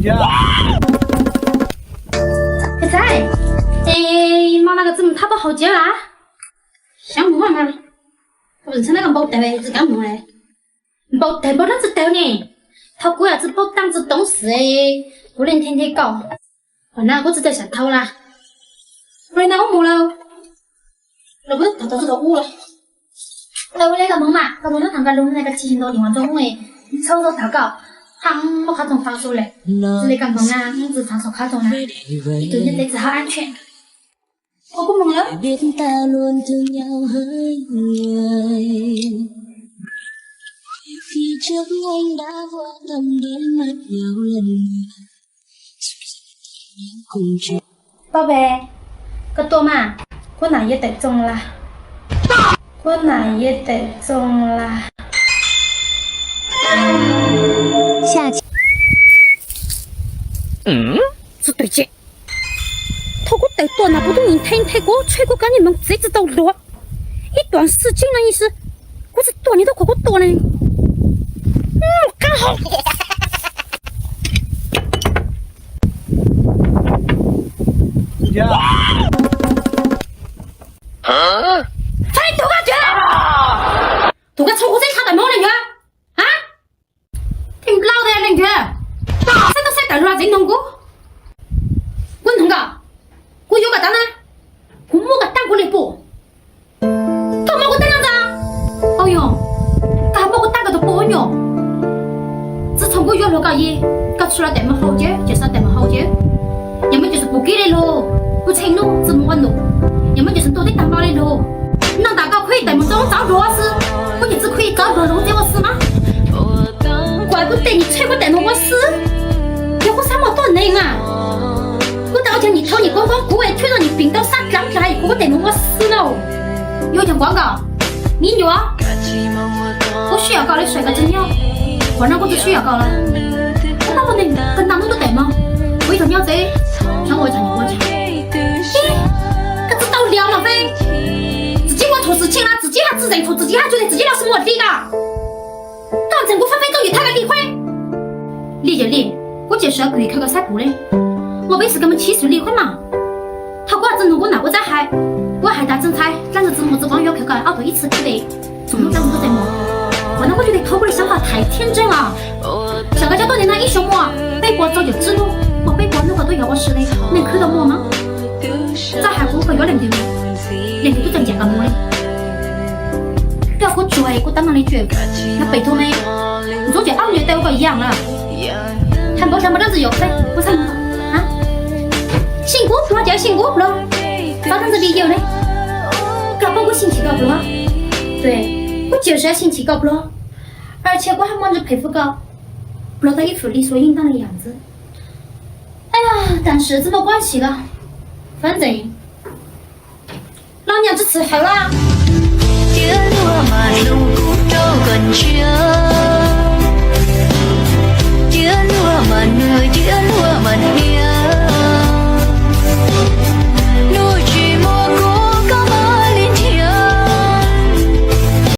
Ej, txhais, es hmo no koj tsis mus thab plaub hau tsev lawm? Xyov mus mas, tsis txhob nab koj npau taws tsis kav mus li. Npau taws npau dab tsi taws ne? Thaum kuv yam tsis paub taaj tsis toov xwb, kuv li nthe nthe koj. Hos nab kuv tsis tau xyaum thau lawm. Ua li no wb mus lawm, los kuv twb thov tau tsis tau ub lawm. Ua li los mus mas, koj mus nyob thov Nkaj Lug ne, koj tsis ntaus nyiam ua rau ub, txhob tau thov koj, haj muaj qhov txoog faj su lawm, tsis li koj ntaus na, tsis thov xav qhov txoog na, ib tug nyob teb tsis haj ab tshem. Ua kuv mus lawm. Pab pe, koj tuaj mas, kuv nam yej tawm txoog lawm, kuv nam yej tawm txoog lawm. Tsis tawm tsev. Thaum kuv tawm tuaj na kuv tub nyiam nthe nthe kuv tshuaj kuv kab niag moov txiv tsis tau luag. Ib tuam xwm tseeb no yeej tsis, kuv tsis tuaj nws tuaj kuv kuv tuaj ne. Qab hau. Txhob tus koj tsev, tus koj txhob kuv txeeb tshaj tawm moov li nyuag. Ha, tib nplauj tias leej twg xav tau xav tawm luag txeeb nug kuv. Kuv nug koj, kuv yuav koj tag na, kuv muab koj taab kuv li pum. Koj muab kuv taab no ntag. Au yog, koj muab kuv taab koj tus pum nyuam. Txij thaum kuv yuav luag koj yig, koj tsis los tes mus hau ces, ces xav tes mus hau ces, yog muaj cov pum kib li lug, kuv tsheej nub tsis mus ua num, yog muaj cov ntuj teb tag no li lug. Noj ntas koj khwv tes mus txob txov duav xwb, kuv ces tsis khwv txov duav lug teb ua xwb na. Kuv kuv tej niag tsheej kuv tes mus ua xwb. Yog kuv xav muaj tuaj neeg mas, kuv tau ua cov nyuam thaub nyuam koob koob kuv ua tshwj tau nyuam peem tau xab dlaab dlaag kuv kuv tes mus ua xwb lauj. Yuav cov nkuav nkaus, me nyuam, kuv sib yam koj li saim koj tsis nyob, qhov no kuv tsis sib yam koj lawm. Kuv pab kuv neeg koj nta muab tuaj tes mog, kuv ib tug nyob tsev, xyov ua cas ua cas. Ib, koj tsis tau liam mas feeb. Txiv txib muaj txhum txiv tsheej na, txiv txib haj tsis zeem txhum txiv txib haj tsis zeem txiv txib los xwb muaj li na. Koj ntxeev kuv fab feb txob yus thaj koj li khuab. Li yog li, kuv tseem sawv kuv yog khaws koj sab puv li. Muaj peb xwm koj mus tshib xws li khuab mas. Thaum kuv tsis nug kuv nam kuv txab hais, kuv hais tas tsis ntxhais dlaab ntawd tsis mus tsis qoob yuav khaws koj ob tug ib txhia peb, txhua hnub dlaab ntawd kuv txais mus. Qhov no kuv tsis tau thov kuv li xyov koj thaiv thiab ntseeg os. Txawm koj coj tuaj ntawm no ib xyoo muaj peb puas rau caum tsib hnub, muaj peb puas hnub koj tuaj yog ua si li, neeg khwv tau muaj mas. Txawm hais kuv koj yuav leej twg, leej twg twb tau ncaim koj mus li. Coj kuv tsuag kuv tab meeg li tsuam, nyob pem tug me ntxuav ces aub ncaws tes ua koj yaam lawm. Hais npaum li ntawd tsis yog peb kuv xav mus. Sij kuv pluag ces sij kuv pluag, txhob ntxub li yawg ne. Koj paub kuv sij tsis koj pluag, kuv tseem sij tsis koj pluag, a tshia kuv haj muaj ntsis phem fwj koj pluag tau ib fwm li xuas yeej ntaaj li yam ntxwb. Tam sim tsis muaj kuab tsis los, fab ntxeev los nyam tsis txwm hawm lawm. Tiab luag mas hlub kuv rau koj ntsia.